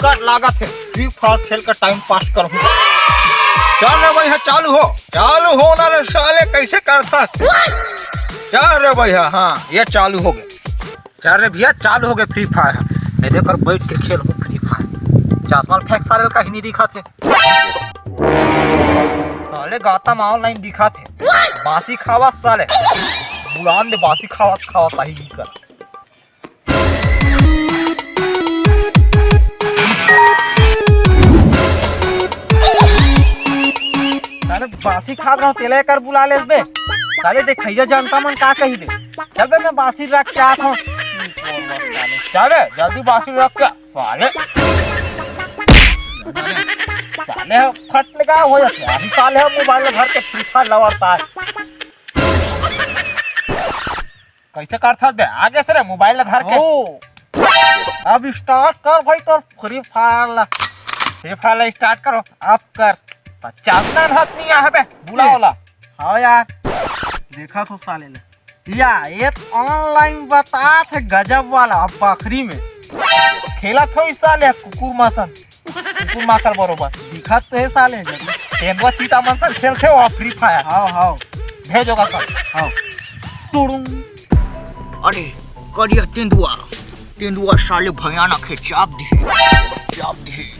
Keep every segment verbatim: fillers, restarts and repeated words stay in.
कर लागत हे, फ्री फायर खेल के टाइम पास करहूं। चल रे भैया, चालू हो, चालू हो ना रे साले, कैसे करता? चल रे भैया, हाँ, ये चालू हो गया। चल रे भैया, चालू हो गया फ्री फायर। ये देख, और बैठ के खेल हो फ्री फायर। चश्मा फेंक साले, कहीं नहीं दिखत हे। साले गाता में ऑनलाइन दिखत हे। बासी खावा साले। बुलान दे, बासी खावा खावा कहीं नहीं कर। साले बासी खात रहो, तेला एकर बुला लेस बे। साले देखइया जनता मन का कही दे। चल बे, मैं बासी रख के आत हूँ। चल बे, जल्दी बासी रख के। साले, साले ह फट लगा हो जाते हैं। अभी साले ह मोबाइल धर के फ्री फायर लवारता है। कैसे करथस बे? आगे से रे मोबाइल ला धर के। ओ। अब स्टार्ट कर भाई तोर फ्री फायर ला। फ्री फायर ला स्टार्ट करो। अब कर। त चंदन हत नहीं आहे बे, बुलाओ ला। हाँ यार, देखा तो साले ले। या, ये तो ऑनलाइन बतात हे गजब वाला, अब बखरी में। खेलत हो इस साले कुकुर मासन। कुकुर माकर बरोबर। दिखत तो हे साले जब। तेंदुआ चीता मन सन खेलथे हो फ्री फायर। हाव, हाव। भेजो का कर। हाव। टुडुम। अरे, करिया तेंदुआ। तेंदुआ साले भयानक हे, चाप दिही। चाप दिही।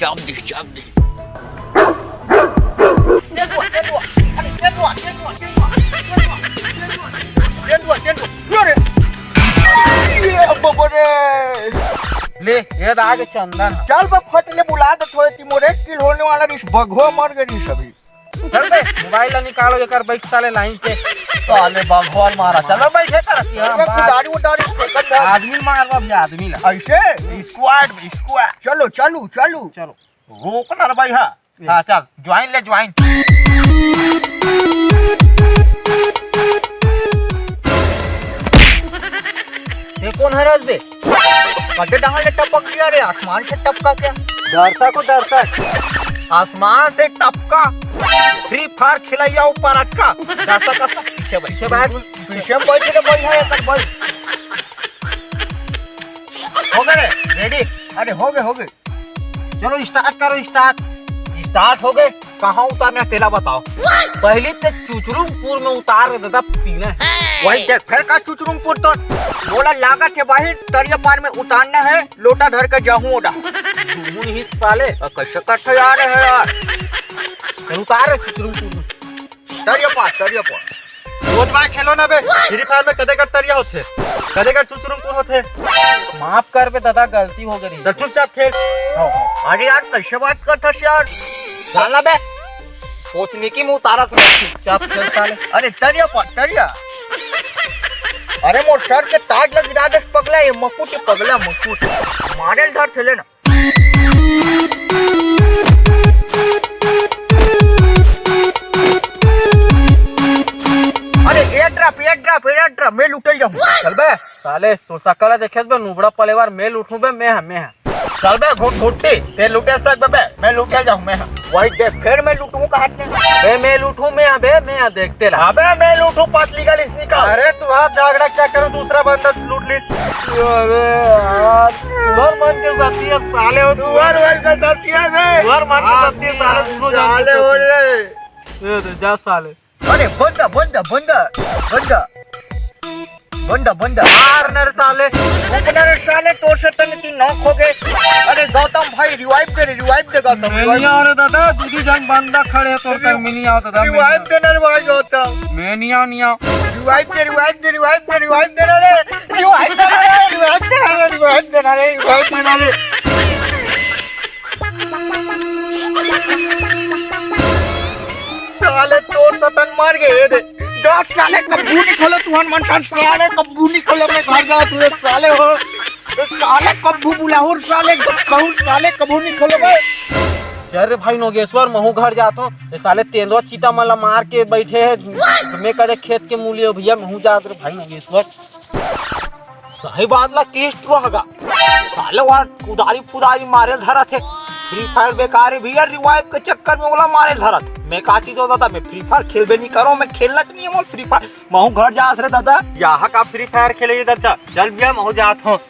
चाप दिही, चाप दिही। तेंदुआ, तेंदुआ। अरे, तेंदुआ, तेंदुआ, तेंदुआ। तेंदुआ, तेंदुआ। अरे। ये बाबा रे। ले, ये रहा आगे चंदन। चल बे, फट ले बुला दे थोड़े, ती मोर एक किल होने वाला रहिस, बघवा मर गए रहिस अभी। चल बे, मोबाइल ला निकालो, एकर बैठ साले लाइन से। साले बघवा मारा, चलो बैठे कर। ये अरे, बात कुदारी उदारी फेंकत जा। आदमी मारवा भैया, आदमी ला। ऐसे? स्क्वाड में, स्क्वाड। चलो, चलो, चलो। चलो। रोक ना रे भाई, हाँ। हाँ, चल, ज्वाइन ले, ज्वाइन। ये कौन हरस बे? कटे डहान ले टपक दिया रे, आसमान से टपका क्या? दर्शक हो, दर्शक। आसमान से टपका, फ्री फायर खिलैया ऊपर अटका। दर्शक, दर्शक, पीछे बैठ, पीछे बैठ। पीछे बैठ के बैठ है, एकर बैठ। हो गए रे, रेडी? अरे, हो गए, हो गए। चलो, स्टार्ट करो, स्टार्ट। स्टार्ट हो गए। कहाँ उतारना है, तेला बताओ। पहली ते चुचरुमपुर में उतार दे दादा, पीना है। वही देख, फिर का चुचरुमपुर तो बोला, लागत है बाहिर तरिया पार में उतारना है, लोटा धर के जाहूं ओला। घूमू नहीं साले। अब कैसे करते यार है यार? चल उतार रे चुचरुमपुर में। तरिया पार, तरिया पार। रोज भाई खेलो ना बे, फ्री फायर में कदे कर तरिया होथे, कदे कर चुचरुमपुर होथे। माफ कर बे दादा, गलती हो गई। तो चुपचाप खेल। हाँ, हाँ। अरे यार, कैसे बात करथस यार? साला बे, सोचने की मुँह उतारा तूने। चुपचाप खेल साले। अरे तरिया पार, तरिया। अरे मोर सर के ताज लग गिरा दे पगला, ये मकुट पगला मकुट। मारे धर थे लेना। अरे, air drop, air drop, air drop, मैं लुटल जाऊं। चल बे, साले, तोर सकल देखेस बे, नुबड़ा पलेवार, मैं लुटूं बे, मैं हा, मैं हा। चल बे, घुट घुट्टी, ते लुटे सक बे, मैं लुटल जाऊं, मैं हा। वही देख, फिर मैं लूटूं कहा थे। बे, मैं लूटूं, मैं हा, बे, मैं हा, देखते ला। अबे, मैं लूटूं, पतली गल इसनी का। अरे, तुम्हारा झगड़ा क्या करूं, दूसरा बंदा लूट ली। अरे यार, तुहर मन के साथी है साले हो, तुहर मन के साथी है बे। तुहर मन के साथी है साले, दोनों जान के साथी। ए, तो जा साले। अरे बंदा, बंदा, बंदा, बंदा, बंदा, बंदा। मार न रे साले, ओपनर साले, तोर से तने तीन नॉक हो गए। अरे गौतम भाई, रिवाइव दे रे, रिवाइव दे गौतम, मैं रिवाइव। नहीं आ रहा दादा, दू दू जन बंदा खड़े हैं तोर कर, मैं नहीं आ दादा, मैं रिवाइव नहीं आ। दे ना रे भाई गौतम। मैं नहीं आ, नहीं आ। रिवाइव दे, रिवाइव दे, रिवाइव दे, रिवाइव दे ना रे। रिवाइव दे ना रे, रिवाइव दे ना रे, रिवाइव दे ना रे, रिवाइव दे ना रे। साले तोर सतन मार गए रे। जा साले कब्बू नहीं खोलो, तुहन मन टन साले कब्बू नहीं खोलो, मैं घर जाओ तू साले हो। ए साले कब्बू बुलाओ साले, कहूँ साले कब्बू नहीं खोलो बे। चल रे भाई नोगेश्वर, महू घर जात हो। ए साले तेंदुआ चीता मन ला मार के बैठे है। मैं कदे खेत के मूली हो भैया, महू जात रे भाई नोगेश्वर। सही बात ला केस तो हगा। साले वहाँ कुदारी फुदारी मारे धरत हे। फ्री फायर बेकार है भैया, रिवाइव के चक्कर में ओला मारे धरत। मैं का चीज हो दादा, मैं फ्री फायर खेलबे नहीं करो, मैं खेलना तो नहीं है मोर फ्री फायर। महू घर जात रे दादा। यहाँ का फ्री फायर खेले दादा। चल भैया महू जात हो।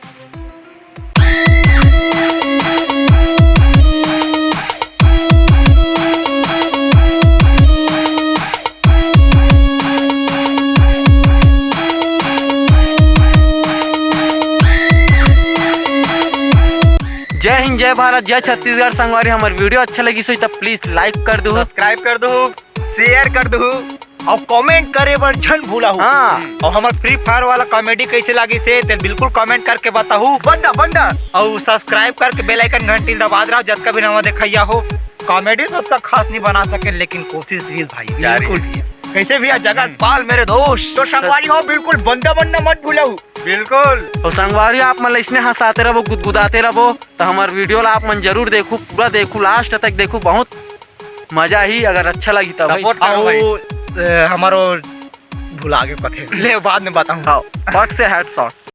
जय हिंद, जय भारत, जय छत्तीसगढ़। संगवारी, हमर video अच्छा लगिस होही त please like कर दू, subscribe कर दू, share कर दू, और comment करे बर झन भूला हो। हाँ। और हमर Free Fire वाला comedy कैसे लागिस हे, ते बिल्कुल comment करके बताहू। बंदा बंदा। और subscribe करके bell icon घंटी दबा रहा, जतका भी नवा देखैया हो। Comedy तो उतना खास नहीं बना सके, लेकिन कोशिश भी भाई, जारी बिल्कुल। कैसे भी आ जगत पाल मेरे दोस्त, तो संगवारी हो, बिल्कुल बंदा बनना मत भूलहू। बिल्कुल। तो संगवारी, आप मन ल इसने हंसाते रहबो, गुदगुदाते रहबो, तो हमर video ला आप मन जरूर देखू, पूरा देखू, last तक देखू, बहुत मजा ही। अगर अच्छा लगी तब भाई। Support करो भाई। अउ, ए, हमारो भुला के कथे, ले बाद में बताऊँ। हाँ, पट से headshot।